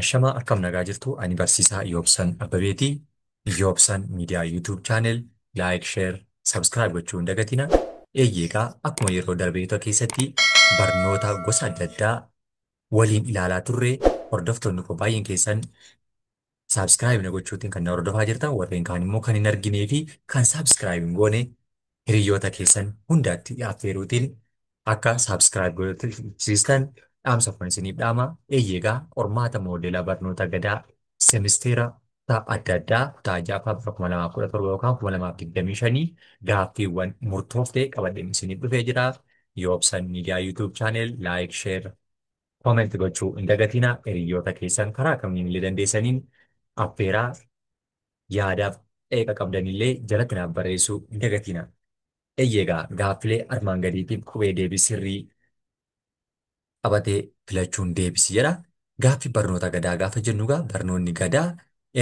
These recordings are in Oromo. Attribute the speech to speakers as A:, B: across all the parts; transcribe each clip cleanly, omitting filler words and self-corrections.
A: Ashamaa akkam nagaa jirtu ani barsiisaa Yoobsan Abbabeeti. Yoobsan Miidiyaa YouTube channel like, share, subscribe gochuu hin dagatina. Eeyyee akkuma yeroo darbeetota keessatti barnoota gosa adda addaa waliin ilaalaa turre hordoftoonni koo baay'een keessan subscribe na gochuutiin kan na hordofaa jirtan warreen kaan immoo kan hin arginee fi kan subscribe hin goone hiriyoota keessan hundaatti affeeruutiin akka subscribe gochisiistan dhaamsa kun isiniif dhaama. Eeyyee qormaata moodela barnoota gadaa semisteera adda addaa kutaa ja'affaa bara 2017 yookaan 2025 gaaffiiwwan murtooftee qabadheen isiniif dhufee jira. Yoobsan Miidiyaa YouTube channel like, share, comment gochuu hin dagatina. Hiriyoota keessan karaa kamiin illee dandeessaniin affeeraa yaadaaf qeeqa qabdanillee jalatti naaf barreessuu hin dagatina. Eeyyee gaaffilee armaan gadiitiif qubee deebii sirrii qabatee filachuun deebisi jedha. Gaaffii barnoota gadaa gaafa jennu egaa barnoonni gadaa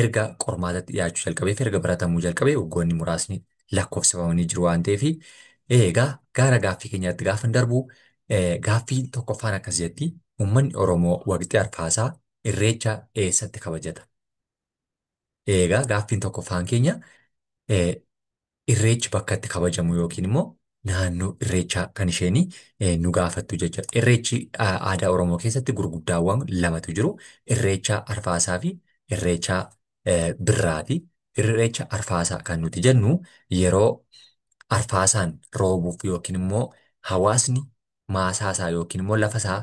A: erga qormaatatti dhiyaachuu jalqabee fi erga baratamuu jalqabee waggoonni muraasni lakkoofsifamanii jiru waan ta'eef egaa gara gaaffii keenyaatti gaafa darbu gaaffii tokkoffaan akkas jetti: uummanni Oromoo waqtii arfaasaa irreecha eessatti kabajata? Egaa gaaffiin tokkoffaan keenya irreechi bakka itti kabajamu yookiin immoo naannoo irreechaa kan isheen nu gaafattu jechuudha. Irreechi aadaa Oromoo keessatti gurguddaawwan lamatu jiru. Irreecha arfaasaa fi irreecha birraati. Irreecha arfaasaa kan nuti jennu yeroo arfaasaan roobuuf yookiin immoo hawaasni maasaasaa yookiin immoo lafasaa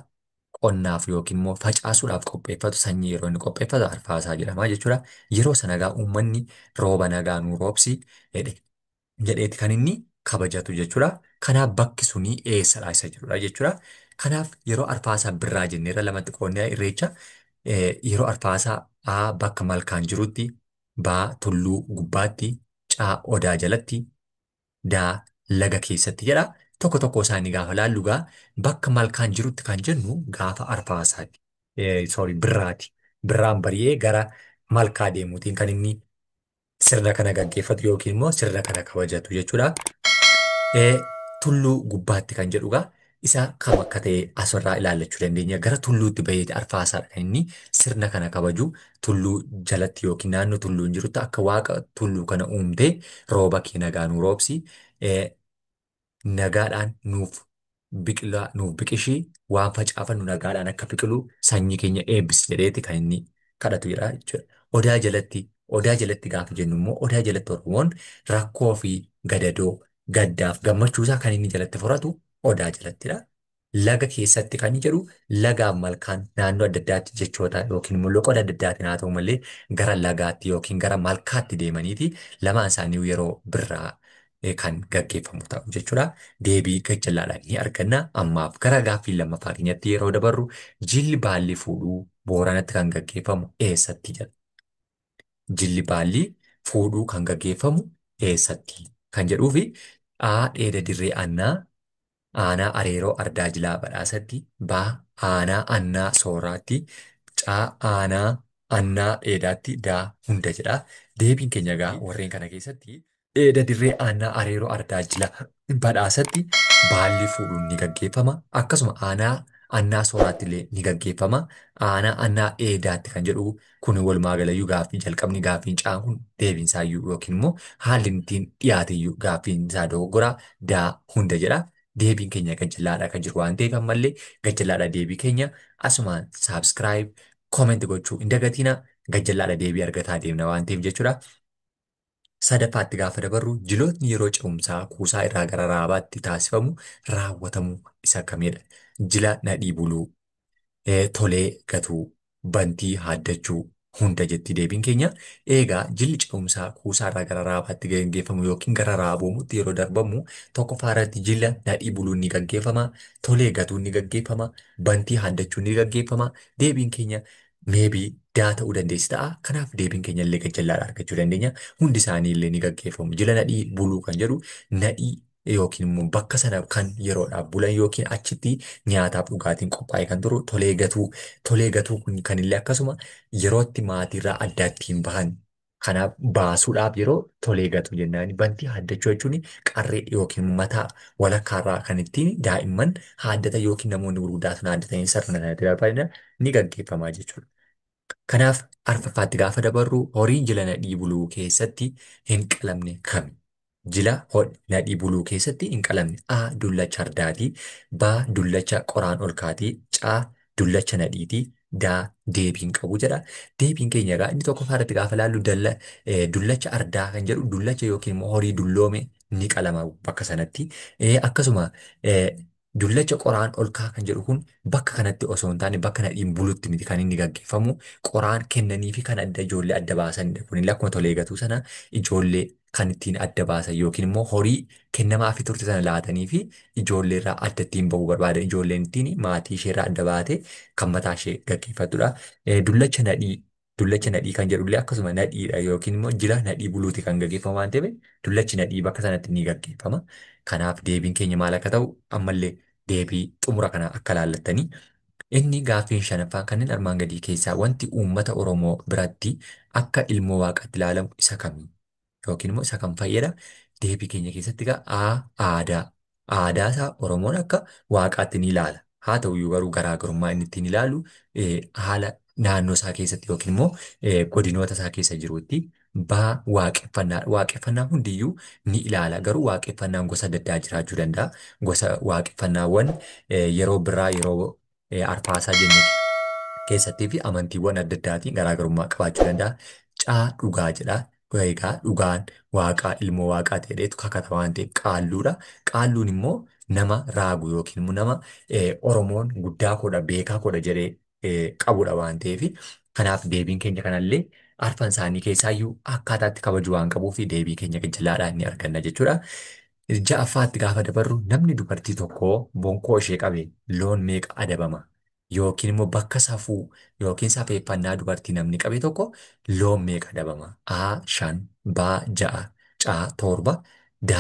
A: qonnaaf yookiin immoo facaasuudhaaf qopheeffatu sanyii yeroo inni qopheeffatu arfaasaa jedhama jechuudha. Yeroo sana egaa uummanni rooba nagaa nuu roobsi jedheeti kan inni kabajatu jechuudha. Kanaaf bakki suni eessadha isa jedhudha jechuudha. Kanaaf yeroo arfaasaa birraa jenneerra lamatti qoodnee irreecha yeroo arfaasaa A bakka malkaan jirutti, B tulluu gubbaatti, C odaa jalatti, D laga keessatti jedha. Tokko tokko isaanii gaafa laallu gaa bakka malkaan jirutti kan jennu gaafa arfaasaati. Sorry, birraati. Birraan bari'ee gara malkaa deemuutiin kan inni sirna kana gaggeeffatu yookiin immoo sirna kana kabajatu jechuudha. Tulluu gubbaatti kan jedhu gaa isa kam akka ta'e asirraa ilaallachuu dandeenya. Gara tulluutti baheeti arfaasaadha kan inni sirna kana kabaju. Tulluu jalatti yookiin naannoo tulluun jirutti akka waaqa tulluu kana uumtee rooba kee nagaa nuu roobsi. Nagaadhaan nuuf biqilaa nuuf biqishii waan facaafannu nagaadhaan akka biqilu sanyii keenya eebbisi jedheeti kan inni kadhatu jedha jechuudha. Odaa jalatti gaafa jennu immoo odaa jalatti Oromoon rakkoo fi gadadoo gaddaaf gammachuusaa kan inni jalatti furatu odaa jalattidha. Laga keessatti kan jedhu lagaaf malkaan naannoo adda addaatti jechoota yookiin immoo loqoda adda addaatiin haa ta'u malee gara lagaatti yookiin gara malkaatti deemaniiti lamaan isaanii yeroo birraa kan gaggeeffamu ta'u jechuudha. Deebii gajjallaadhaan ni arganna. Ammaaf gara gaaffii lammaffaa keenyatti yeroo dabarru jilli baalli fuudhuu Booranatti kan gaggeeffamu eessatti jedha. Jilli baalli fuudhuu kan gaggeeffamu eessatti kan jedhuu fi A dheeda dirree annaa aanaa areeroo ardaa jilaa badhaasatti, B aanaa annaa sooraatti, C aanaa annaa dheedaatti, D hunda jedha. Deebiin keenya egaa warreen kana keessatti dheeda dirree aanaa areeroo ardaa jilaa badhaasatti baalli fuudhuun ni gaggeeffama. Akkasuma aanaa annaa sooraatti illee ni gaggeeffama. Aanaa annaa dheedaatti kan jedhu kun walumaa galayyuu gaaffii jalqabni gaaffiin caan kun deebiin isaayyuu yookiin immoo haalli ittiin dhiyaateyyuu gaaffiin isaa dogoggoraa daa hunda jedha. Deebiin keenya gajjallaadha kan jiru waan ta'eef ammallee gajjallaadha deebii keenya asumaan subscribe, comment gochuu hin dagatina. Gajjallaadha deebii argataa deemna waan ta'eef jechuudha. Sadaffaatti gaafa dabarru jilootni yeroo ce'umsaa kuusaa irraa gara raabaatti taasifamu raawwatamu isa kamidha? Jila nadhii buluu, tolee gatuu, bantii haaddachuu, hunda jetti deebiin keenya. Egaa jilli ce'umsaa kuusaa irraa gara raabaatti gaggeeffamu yookiin gara raaboomutti yeroo darbamu tokkoffaa irratti jila nadhii buluun ni gaggeeffama, tolee gatuun ni gaggeeffama, bantii haaddachuun ni gaggeeffama. Deebiin keenya maybe daa ta'uu dandeessi ta'a. Kanaaf deebiin keenya illee gajjallaadha argachuu dandeenya. Hundi isaanii illee ni gaggeeffamu. Jila nadhii buluu kan jedhu nadhii yookiin immoo bakka sana kan yeroodhaaf bulan yookiin achitti nyaataaf dhugaatiin qophaa'e kan turu tolee gatuu. Tolee gatuu kun kan illee akkasuma yerootti maatiirraa adda ittiin bahan. Kanaaf baasuudhaaf yeroo tolee gatu jennaan. Bantii haaddachuu jechuun qarree yookiin mataa walakkaarraa kan ittiin daa'imman haaddatan yookiin namoonni gurguddaa sun haaddatanii sirna kanatti darban ni gaggeeffamaa jechuudha. Kanaaf arfaffaatti gaafa dabarru horiin jila nadhii buluu keessatti hin qalamne kami? Jila nadhii buluu keessatti hin qalamne. A. Dullacha ardaatii. B. Dullacha qoraan olkaatii. C. Dullacha nadhiitii. D. Deebiin qabu jedha. Deebiin keenya egaa inni tokkoffaa irratti gaafa ilaallu dullacha ardaa kan jedhu dullacha yookiin immoo horii dulloome ni qalama bakka sanatti. Akkasuma dullacha qoraan olkaa kan jedhu kun bakka kanatti osoo hin taane bakka nadhiin bulutti miti kan inni gaggeeffamu. Qoraan kennanii fi kan adda ijoollee adda baasanidha. Kun akkuma tolee gatuu sana ijoollee kan ittiin adda baasan yookiin immoo horii kennamaa fi turte sana laatanii fi ijoollee irraa adda ittiin bahuu barbaadan ijoolleen ittiin maatii ishee irraa adda baate kan mataa ishee gaggeeffattudha. Dullacha nadhii dullacha nadhii kan jedhullee akkasuma nadhiidha yookiin immoo jila nadhii buluuti kan gaggeeffamu waan ta'eef dullachi nadhii bakka sanatti ni gaggeeffama. Kanaaf deebiin keenya maal akka ta'u ammallee deebii xumura kana akka laallattanii. Inni gaaffiin shanaffaan kanneen armaan gadii keessaa wanti uummata Oromoo biratti akka ilmoo waaqaatti ilaalamu isa kami? Yookiin immoo isa kam fayyada? Deebii keenya keessatti egaa A. Aadaa. Aadaa isaa Oromoon akka waaqaatti ni ilaala. Haa ta'uyyuu garuu garaagarummaa inni ittiin ilaalu haala naannoo isaa keessatti yookiin immoo godinoota isaa keessa jirutti. B. Waaqeffannaa. Waaqeffannaa hundiyyuu ni ilaala. Garuu waaqeffannaan gosa adda addaa jiraachuu danda'a. Gosa waaqeffannaawwan yeroo birraa yeroo arfaasaa jenne keessattii fi amantiiwwan adda addaatiin garaagarummaa qabaachuu danda'a. C. Dhugaa jedha. Egaa dhugaan waaqaa ilmoo waaqaa ta'eetu kakata waan ta'eef qaalluudha. Qaalluun immoo nama raagu yookiin immoo nama Oromoon guddaa koodha beekaa koodha jedhee qabudha waan ta'eef kanaaf deebiin keenya kanallee arfan isaanii keessaayyuu akkaataatti kabaju waan qabuu fi deebii keenya jalaadhaan ni arganna jechuudha. Ja'affaatti gaafa dabarru namni dubartii tokko bonkoo ishee qabe loon meeqa adabama? Yookiin immoo bakka safuu yookiin safeeffannaa dubartii namni qabe tokko loon meeqa adabama? A. 5, B. 6, C. 7, D.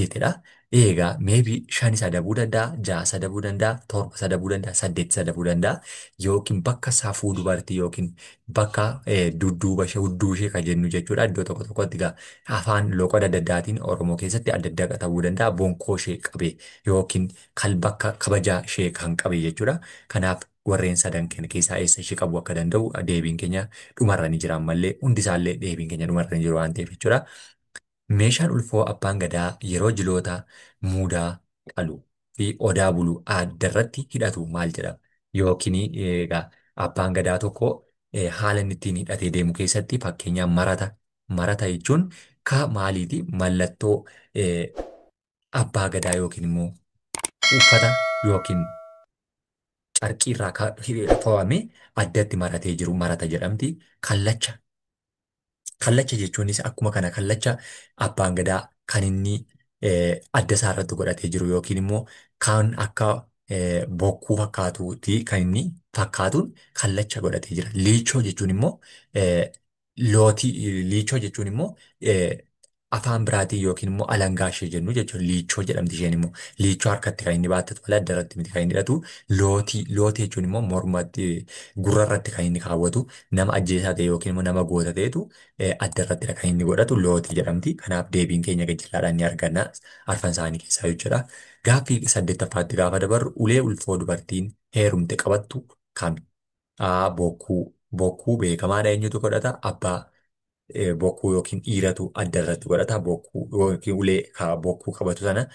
A: 8dha. Egaa maybe 5 adabuu danda'a, 6 adabuu danda'a, 7 adabuu danda'a, 8 adabuu danda'a. Yookiin bakka safuu dubartii yookiin bakka dudduuba ishee hudduu ishee kan jennu jechuudha. Iddoo tokko tokkotti egaa afaan loqoda adda addaatiin Oromoo keessatti adda adda ta'uu danda'a. Bonkoo ishee qabe yookiin kan bakka kabajaa ishee kan qabe jechuudha. Kanaaf warreen sadan kana keessaa eessa ishee qabu akka danda'u deebiin keenya dhumarra ni jira ammallee hundi isaallee deebiin keenya dhumarra ni jiru waan ta'eef jechuudha. Meeshaan ulfoo abbaan gadaa yeroo jiloota muudaa qalu fi odaa bulu adda irratti hidhatu maal jedhama? Yookiin egaa abbaan gadaa tokko haala inni ittiin hidhatee deemu keessatti fakkeenyaaf marata. Marata jechuun ka maaliiti? Mallattoo abbaa gadaa yookiin immoo uffata yookiin carqii irraa fo'ame addatti maratee jiru marata jedhamti. Kallacha. Kallacha jechuunis akkuma kana kallacha abbaan gadaa kan inni adda isaa irratti godhatee jiru yookiin immoo kan akka bokkuu fakkaatuuti kan inni fakkaatuun kallacha godhatee jira. Liichoo jechuun immoo lootii liichoo jechuun immoo afaan biraatiin yookiin immoo alangaa ishee jennu jechuun liichoo jedhamti isheen immoo liichoo harkatti kan inni baattatu malee adda irratti miti kan inni hidhatu. Lootii lootii jechuun immoo mormatti gurra irratti kan inni kaawwatu nama ajjeesaa ta'e yookiin immoo nama goota ta'etu adda irrattidha kan inni godhatu lootii jedhamti. Kanaaf deebiin keenya gajjallaadhaan ni arganna arfan isaanii keessaa jechuudha. Gaaffii saddeettaffaatti gaafa dabarru ulee ulfoo dubartiin heerumte qabattu kami? A. Bokkuu. Bokkuu beekamaadha eenyutu godhata? Abbaa bokkuu yookiin dhiiratu adda irratti godhata. Bokkuu yookiin ulee bokkuu qabatu sana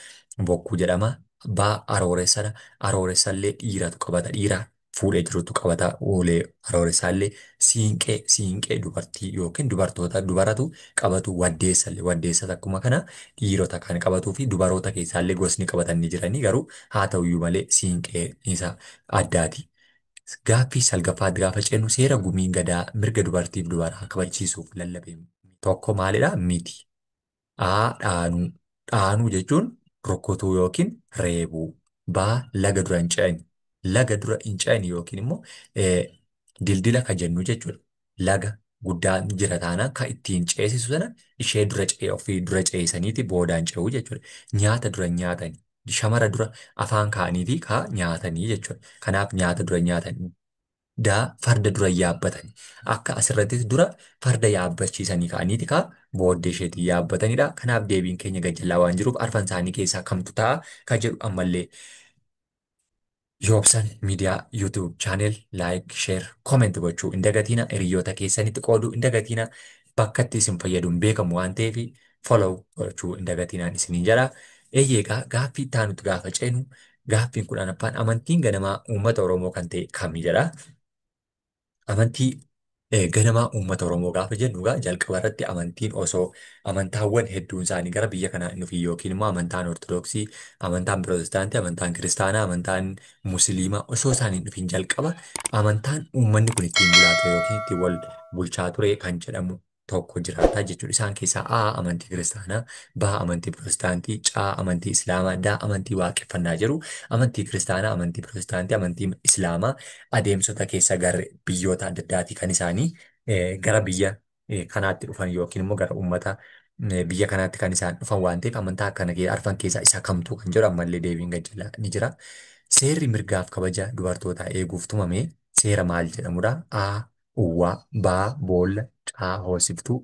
A: bokkuu jedhama. B. Arooressadha. Arooressallee dhiiratu qabata. Dhiira fuudhee jirutu qabata ulee arooressallee. Siinqee siinqee dubartii yookiin dubartoota dubaratu qabatu. Waddeessallee waddeessas akkuma kana dhiirota kan qabatuu fi dubaroota keessaallee gosni qabatan ni jiranii garuu haa ta'uyyuu malee siinqee isa addaati. Gaaffii salgaffaatti gaafa ceenu seera gumiin gadaa mirga dubartiif dubaraa kabachiisuuf lallabe tokko maalidha? Miti. A. Dhaanuu. Dhaanuu jechuun rukkutuu yookiin reebuu. B. Laga dura hin ce'ani. Laga dura hin ce'ani yookiin immoo dildila kan jennu jechuudha. Laga guddaan jira taanaan kan ittiin ceesisu sana ishee dura ce'e ofii dura ceesaniiti boodaan ce'uu jechuudha. Nyaata dura nyaatani. Shamara dura afaan kaa'aniiti ka nyaatanii jechuudha. Kanaaf nyaata dura nyaatanii. D. Farda dura yaabbatanii. Akka asirrattis dura farda yaabbachiisanii ka'aniiti ka booddee isheetiin yaabbatanidha. Kanaaf deebiin keenya gajjallaa waan jiruuf arfan isaanii keessaa kamtu ta'a ka jedhu ammallee Yoobsan Miidiyaa YouTube channel like, share, comment gochuu hin dagatina. Hiriyoota keessanitti qooduu hin dagatina. Bakka itti isin fayyadu hin beekamu waan ta'eef follow gochuu hin dagatinaan isiniin jedha. Eeyyee egaa gaaffii itti aanutti gaafa ceenu gaaffiin 10ffaan amantiin ganamaa uummata Oromoo kan ta'e kami jedha. Amantii ganamaa uummata Oromoo gaafa jennu egaa jalqaba irratti amantiin osoo amantaawwan hedduun isaanii gara biyya kanaa hin dhufin yookiin immoo amantaan Ortodoksii, amantaan Pirootestaantii, amantaan Kiristaanaa, amantaan Musliimaa osoo isaan hin dhufin jalqaba amantaan uummanni kun ittiin bulaa ture yookiin ittiin wal bulchaa ture kan jedhamu tokko jiraata jechuudha. Isaan keessaa A amantii Kiristaanaa, B amantii Pirootestaantii, C amantii Islaamaa, D amantii Waaqeffannaa jedhu. Amantii Kiristaanaa, amantii Pirootestaantii, amantii Islaamaa adeemsota keessa gara biyyoota adda addaatii kan isaanii gara biyya kanaatti dhufan yookiin immoo gara uummata biyya kanaatti kan isaan dhufan waan ta'eef amantaa akkana arfan keessaa isa kamtu kan jedhu ammallee deebiin gajjallaa ni jira. Seerri mirgaaf kabaja dubartootaa eeguuf tumame seera maal jedhamudha? A. Uwwaa, B. Boolla, C. Hoosiftuu,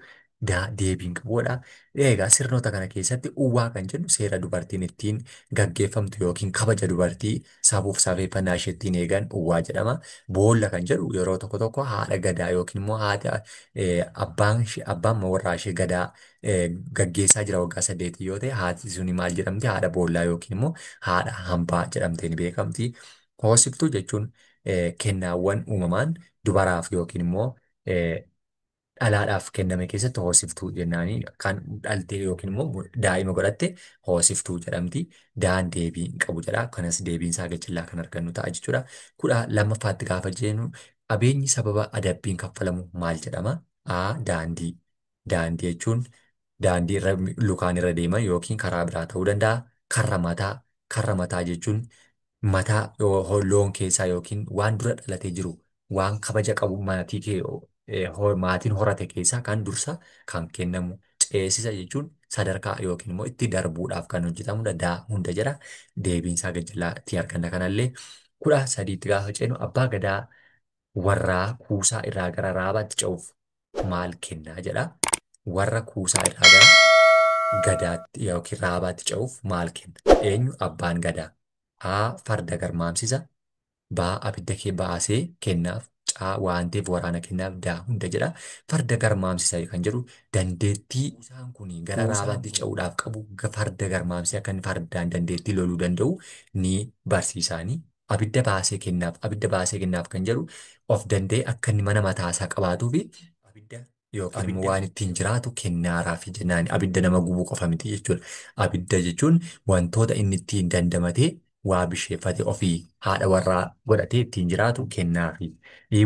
A: D. Deebiin qabuudha. Egaa sirnoota kana keessatti uwwaa kan jennu seera dubartiin ittiin gaggeeffamtu yookiin kabaja dubartii safuuf safeeffannaa ishee ittiin eegan uwwaa jedhama. Boolla kan jedhu yeroo tokko tokko haadha gadaa yookiin immoo haadha abbaan abbaan warraa ishee gadaa gaggeessaa jira waggaa 8 yoo ta'e haati suni maal jedhamti? Haadha boollaa yookiin immoo haadha hambaa jedhamtee ni beekamti. Hoosiftuu jechuun kennaawwan uumamaan dubaraaf yookiin immoo dhalaadhaaf kenname keessatti hoosiftuu jennaani kan dhaltee yookiin immoo daa'ima godhatte hoosiftuu jedhamti. Daan deebii hin qabu jedha. Kanas deebiin isaa gajjallaa kan argannu ta'a jechuudha. 12ffaatti gaafa jennu qabeenyi sababa adabbiin kaffalamu maal jedhama? A. Daandii. Daandii jechuun daandii irra lukaan irra deeman yookiin karaa biraa ta'uu danda'a. Karra mataa. Karra mataa jechuun mataa loon keessaa yookiin waan dura dhalatee jiru waan kabaja qabu maatii kee maatiin horate keessaa kan dursa kan kennamu. Ceesisa jechuun sadarkaa yookiin immoo itti darbuudhaaf kan hojjetamudha. Daa hunda jedha. Deebiin isaa gajjallaatti arganna kanallee. 13tti gaafa ceenu abbaa gadaa warraa kuusaa irraa gara raabaatti ce'uuf maal kennaa jedha. Warra kuusaa irraa gara gadaatti yookiin raabaatti ce'uuf maal kenna? Eenyu abbaan gadaa? A. Farda garmaamsisa. B. Abidda kee baasee kennaaf. C. Waan ta'eef waraana kennaaf. D. Hunda jedha. Farda garmaamsisa kan jedhu dandeettii kuusaan kun gara raabaatti ce'uudhaaf qabu farda garmaamsee akka inni fardaan dandeettii loluu danda'u ni barsiisaani. Abidda baasee kennaaf. Abidda baasee kennaaf kan jedhu of danda'ee akka inni mana mataasaa qabaatuu fi abidda yookiin immoo waan ittiin jiraatu kennaaraaf jennaan. Abidda nama gubuu qofa miti jechuudha. Abidda jechuun wantoota inni ittiin dandamatee waa bisheeffate ofii haadha warraa godhatee ittiin jiraatu kennaafi.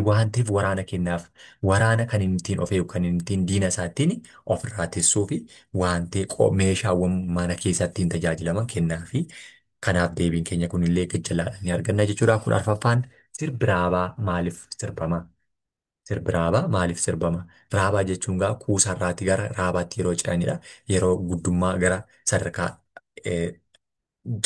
A: Waan ta'eef waraana kennaaf. Waraana kan inni ittiin of eegu kan inni ittiin diina isaa ittiin ofirraa tissuu fi waan ta'e meeshaawwan mana keessatti ittiin tajaajilaman kennaafi. Kanaaf deebiin keenya kunillee gajjallaadhaan ni arganna jechuudha. 14ffaan sirbi raabaa maaliif sirbama? Sirbi raabaa maaliif sirbama? Raabaa jechuun gaa kuusaarraatii gara raabaatti yeroo ce'anidha. Yeroo guddummaa gara sadarkaa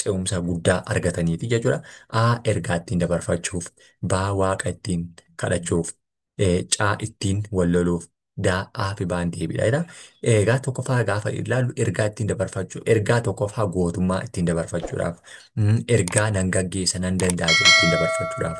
A: ce'umsa guddaa argataniiti jechuudha. A. Ergaa ittiin dabarfachuuf. B. Waaqa ittiin kadhachuuf. C. Ittiin wal loluuf. D. A fi B'n deebiidha. Egaa tokkoffaa gaafa ilaallu ergaa ittiin dabarfachuu, ergaa tokkoffaa gootummaa ittiin dabarfachuudhaaf, ergaa nan gaggeessa nan danda'a jedhu ittiin dabarfachuudhaaf,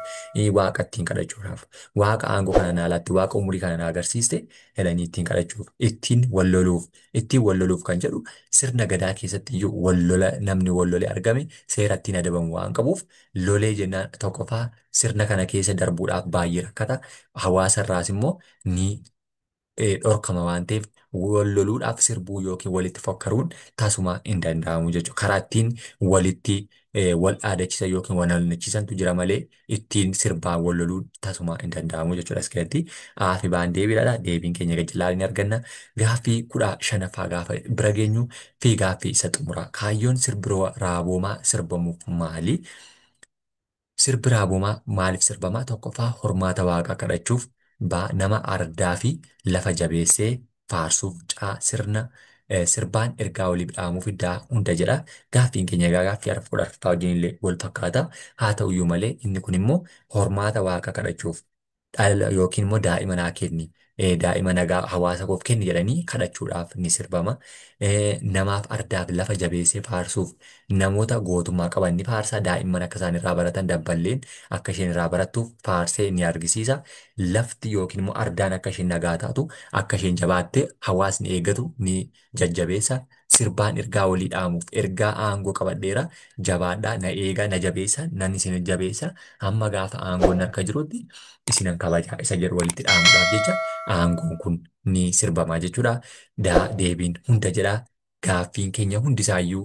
A: waaqa ittiin kadhachuudhaaf, waaqa aangoo kana naa laatte, waaqa umurii kana naa agarsiiste jedhanii ittiin kadhachuuf, ittiin wal loluuf, ittiin wal loluuf kan jedhu sirna gadaa keessatti iyyuu wal lola namni wal lolee argame seera ittiin adabamu waan qabuuf lolee jennaan tokkoffaa sirna kana keessa darbuudhaaf baay'ee rakkata. Hawaasa irraas immoo ni dhorkama waan ta'eef wal loluudhaaf sirbuu yookiin walitti fokkaruun tasuma hin danda'amu jechuudha. Karaa ittiin walitti wal dhaadachiisan yookiin wal onnachiisantu jira malee ittiin sirbaan wal loluun tasuma hin danda'amu jechuudha. As keessatti A fi B'n deebiidha. Deebiin keenya gajjallaa ni arganna. Gaaffii 15ffaa gaafa bira geenyu fi gaaffii isa xumuraa. Kaayyoon sirbi raaboomaa sirbamuuf maali? Sirbi raaboomaa maaliif sirbama? Tokkoffaa hormaata waaqaa kadhachuuf. B. Nama ardaa fi lafa jabeessee faarsuuf. C. Sirna sirbaan ergaa waliif dhaamuuf. D. Hunda jedha. Gaaffiin keenya egaa gaaffii 14ffaa wajjin illee wal fakkaata. Haa ta'uyyuu malee inni kun immoo hormaata waaqa kadhachuuf dhala yookiin immoo daa'ima naa kenni. Daa'ima nagaa hawaasa koof kenni jedhanii kadhachuudhaaf ni sirbama. Namaaf ardaaf lafa jabeessee faarsuuf namoota gootummaa qaban ni faarsa. Daa'imman akka isaan irraa baratan dabballeen akka isheen irraa barattuuf faarsee ni argisiisa. Lafti yookiin immoo ardaan akka isheen nagaa taatu akka isheen jabaattee hawaasni eeggatu ni jajjabeessa. Sirbaan ergaa walii dhaamuuf ergaa aangoo qabadheera jabaadhaa na eegaa na jabeessa nan isin jabeessa hamma gaafa aangoon harka jirutti isinan kabajaa isa jedhu walitti dhaamuudhaaf jecha aangoon kun ni sirbamaa jechuudha. Deebiin hunda jedha gaaffiin keenya hundisaayyuu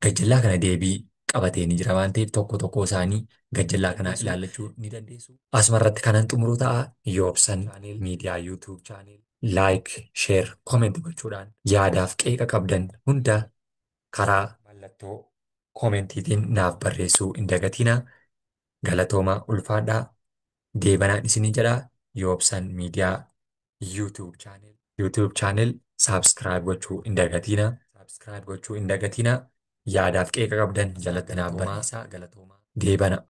A: gajjallaa kana deebii qabatee ni jira waan ta'eef tokko tokko isaanii gajjallaa kana ilaallachuu ni dandeessu. Asumarratti kanan xumuru ta'a. Yoobsan Miidiyaa YouTube channel like, share, comment gochuudhaan yaadaaf qeeqa qabdan hunda karaa mallattoo koomentiitiin naaf barreessuu hin dagatinaa. Galatoomaa ulfaadhaa. Deebanaan isinii jedhaa. Yoobsan Miidiyaa YouTube channel YouTube channel subscribe gochuu hin dagatinaa. Subscribe gochuu hin dagatinaa. Yaadaaf qeeqa qabdan jalatti naaf barreessaa. Galatoomaa. Deebana.